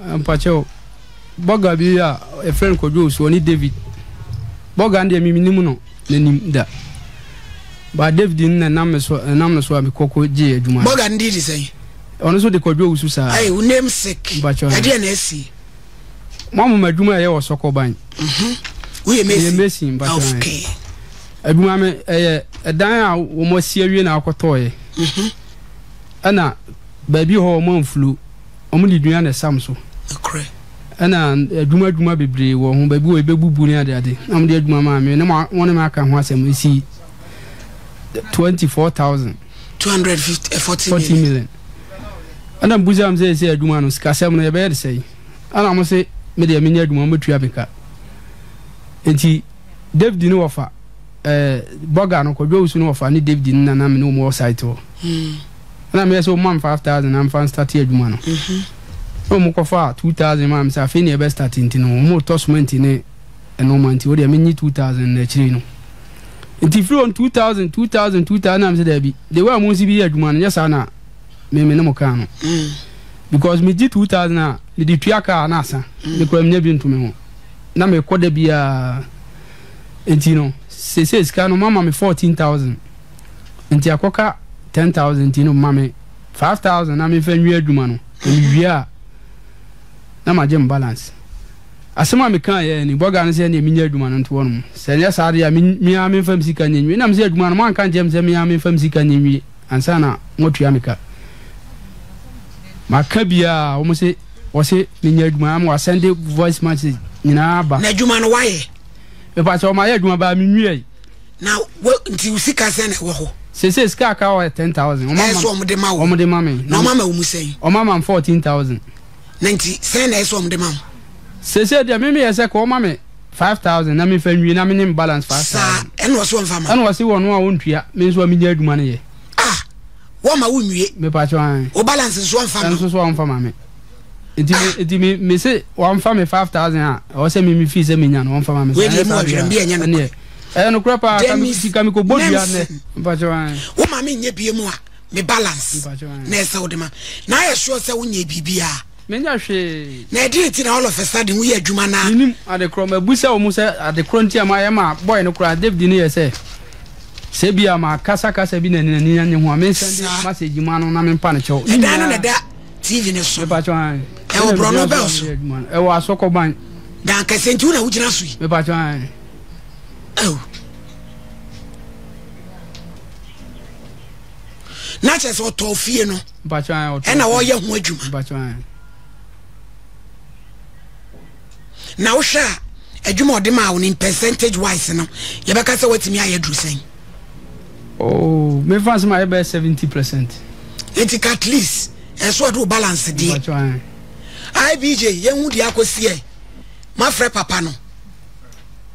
Mpakyɛw, bɔga bi a yɛfrɛ no Kwadwo Owusu, ɔne David. Bɔga no deɛ me mennim no n'anim da. But David no na ɛnam me so, ɛnam no so a mekɔ kɔ gyee adwuma no. Bɔga no din de sɛn? Ɔno nso de Kwadwo Owusu saa. Hey, wo name sick. Mpakyɛw. Ɛdeɛ na asi. Mo ama adwuma a ɛyɛ wɔ Sɔkɔban. Mhm. Woyɛ mason? Meyɛ mason, mpakyɛw. Okay. Adwuma me ɛyɛ ɛdan a wɔn asi awie na akɔtɔɔyɛ. Mhm. Ɛna baabi hɔ wɔn amfulu. Wɔn de dua na ɛsam so. Nokorɛ. Ɛna adwuma adwuma bebree wɔ ho, baabi wɔ ebebubu ne ade ade. Na wɔn de adwuma maa me, na wɔn ne me aka ho asɛm esi 24,000. 240 40 million. Ɛna mbusa m sɛ ɛsɛ adwuma no sikasɛm no yɛbɛyɛ de sɛn? Ɛna wɔn se me deɛ menyɛ adwuma wɔn bɛtua me ka. Nti David ne wɔfa ɛɛ bɔga no Kwadwo Owusu ne wɔfa ne David ne nana me ne wɔn wɔ site hɔ. Hmm. Ɛna meyɛ sɛ wɔma me 5000 na mfa nstate adwuma no. Na wɔn kɔfaa 2000 maa me sɛ afei na yɛbɛ starte nti no wɔn retɔ cement ne nneɛma nti wɔdeɛ menye 2000 na akyire no. Nti firi wɔn 2000 2000 2000 na me sɛ daabi the way a mo nsi bi yɛ adwuma no nyɛ saa na me me ne mo kaa no. Because megye 2000 a mede tua kaa na asa me kura menya bi nto me ho na mekɔ da biara nti no sese sika no mama me 14000. Nti akɔka 10,000 nti no ma me 5,000 na memfa nwie adwuma no, na mewie a na magye me balance. Asɛm a mekaa yɛ ni, bɔga no sɛ ɛneɛ menyɛ adwuma no nto hɔnom, sɛ ɛnyɛ saa deɛ a me ara memfa me sika nyɛ nwie. Na mesɛ adwuma no moanka nkyerɛ me sɛ me ara memfa me sika nyɛ nwie ansa na moatua me ka. Maka biara wɔn se wɔse menyɛ adwuma ama wɔasɛnde voice message nyinaa aba. Na adwuma no woayɛ? Mepa kyɛw mayɛ adwuma baa menwiei. Na wo nti wo sika sɛn na ɛwɔ hɔ? Sese sika aka hɔ yɛ 10,000. Wɔn ama wɔn de ma wo. Wɔn de ma me. Na wɔn ama wo mu sɛn? Wɔn ama me 14,000. Na nti sɛn na ɛsɛ wɔn de ma wo? Sese deɛ me meyɛ sɛ ka wɔn ma me 5,000 na me fa nwie na me ne me balance 5,000. Saa ɛna wɔsi wɔn fa ma. Ɛna wɔsi wɔn a wɔn tua me nso a me nya adwuma no yɛ. Ah wɔn ma wo nwie. Me pa kyɛw an. O balance nso wɔn fa ma. Nso so wɔn fa ma me. Nti me nti me me se wɔnfa me 5,000 a ɛwɔ sɛ me me fii sɛ menya no wɔnfa ma me. Wei deɛ mu ɔdwerɛ bi ɛnyɛ nokorɛ. Ɛyɛ nokorɛ paa ka me sika me kɔ bɔ dua nnɛ. Mpakyɛw an. Wo ma me nyɛ bie mu a me balance na ɛsɛ wode ma na ayɛ sure sɛ wonyɛ biribiara. Menyɛ hwee. Na ɛdeɛn nti na all of a sudden woyɛ adwuma na. Menim adekorɔ mabu sɛ wɔn sɛ adekorɔ nti a mayɛ ma boy no koraa David no yɛ sɛ sɛ ebia makasa kasa bi na n'ani nnye ho a mensɛnde message ma no na mempa no kyɛw. Ɛdan no na ɛda TV no so. Mepakyɛw ae. Ɛwɔ borɔno bɛl so. Ɛwɔ asɔkɔban. Dan kɛse nti wo na wogyina so yi. Mepakyɛw ae. Oh. Na kyerɛ sɛ ɔtɔɔ fie no. Mepakyɛw ae ɔtɔɔ. Ɛna ɔyɛ ho adwuma. Mepakyɛw ae. Na wohwɛ a adwuma ɔde maa wo no in percentage wise no yɛbɛka sɛ woatumi ayɛ duru sɛn? Oh, me fa sɛ mayɛ bɛyɛ 70%. Nti ka at least ɛso ɔde wo balance deɛ. IBJ yɛhu deɛ akɔsi ɛ mafrɛ papa no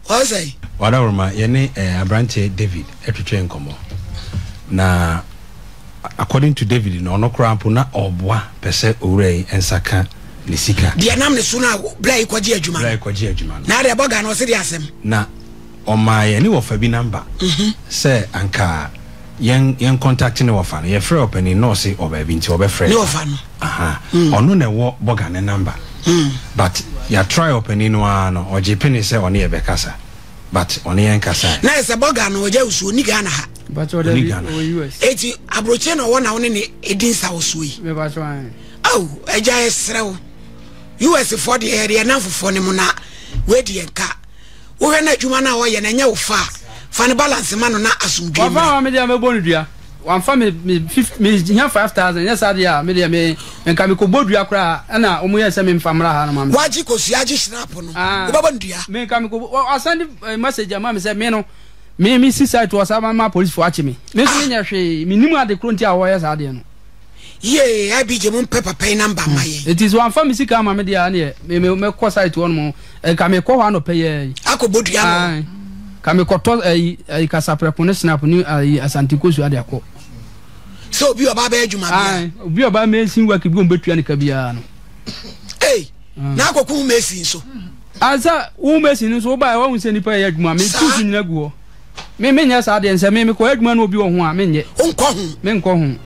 ɔsɛ. Wadaworoma yɛne eh, aberanteɛ David twetwe nkɔmmɔ na according to David no ɔno koraa mpo na ɔboa pɛ sɛ owura yi nsa ka ne sika. Deɛ nam ne so no a bla yi kɔgye adwuma no. Bla yi kɔgye adwuma no. Na adeɛ bɔga no ɔse deɛ asɛm. Na ɔmaa yɛne wɔfa bi number sɛ anka yɛn yɛn contact ne wɔfa no. Yɛfrɛɛ ɔpanin na ɔse ɔwɔ baabi nti ɔbɛfrɛ Ne yɛn. wɔfa no. Aha. Ɔno na ɛwɔ bɔga ne number. But yɛ try ɔpanin no ara no ɔgye pene sɛ ɔne yɛ bɛkasa but ɔne yɛn nkasaɛ. Na ɛsɛ bɔga no ɔgya wusu ɔnni Ghana ha. Mpakyɛw Ɔnni dabi Ghana. ɔwɔ US. Eti abrokyire na ɔwɔ na wo ne no edi nsawɔsoɔ yi. Mepakyɛw ae. Ao agya yɛsrɛ wo US foɔ deɛ yɛde yɛn namfofoɔ ne mo na wei deɛ nka Wohwɛ na adwuma no a ɔyɛ no ɛnyɛ wo fa a, fa no balance ma no na asomdwoe Wamfa mmra. ama me deɛ a mɛbɔ no dua. Wamfa me me fif me hia 5,000 nyɛ saa deɛ a me deɛ me nka me kɔ bɔ dua koraa ɛna wɔn yɛ sɛ me nfa mmra ha no ma me. Wagye kosua agye shrap no Ah, wobɛbɔ no dua. me nka me kɔ bɔ wasan de message ama me sɛ me no me me si site wɔ saa ma ma police fo akye me. Me nso me nyɛ hwee me nim ade koro nti a wɔyɛ saa deɛ no. Yie IBJ mo mpɛ papa yi number ma yɛn. Eti sɛ wamfa me sika ama me deɛ a ɛneɛ me me mɛkɔ site hɔ nom nka mekɔ hɔ anɔpɛ yi ara yi. Akɔ bɔ dua no. Ae ka mekɔtɔ ayi ayi kasaprɛko ne snap ne ayi asante kosua de akɔ. Sɛ obi ɔba bɛyɛ adwuma bia. Ae obi ɔba mason work bi wɔn bɛtua ne ka biara no. Ei na akɔku wo mason so. Ansa wo mason no nso wobaeɛ wahu sɛ nipa yɛ adwuma me tools nyina gu hɔ. Me menyɛ saa deɛ nsɛ me mekɔ adwuma na obi wɔ ho a menyɛ. Wonkɔ ho. Menkɔ ho.